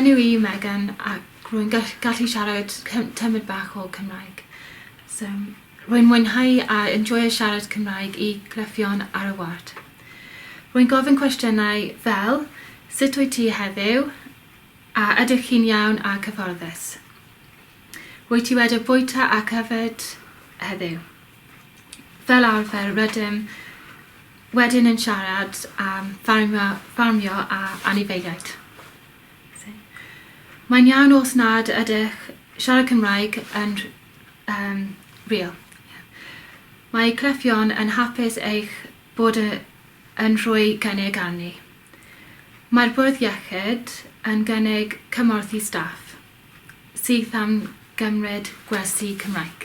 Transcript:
enw i yw Megan ac rwy'n gallu siarad tymor bach o Cymraeg. So, rwy'n mwynhau a enjoyo siarad Cymraeg i cleifion ar y ward. Rwy'n gofyn cwestiynau fel, sut wyt ti heddiw? A ydych chi'n iawn a cyfforddus? Wyt ti wedi bwyta ac yfed heddiw? Fel arfer rydym wedyn yn siarad am ffarmio, ffarmio a anifeiliaid. Mae'n iawn os nad ydych siarad Cymraeg yn um, real. Mae cleifion yn hapus eich bod yn rhoi cynnig arni. Mae'r Bwrdd Iechyd yn gynnig cymorth i staff sydd am gymryd gwersi Cymraeg.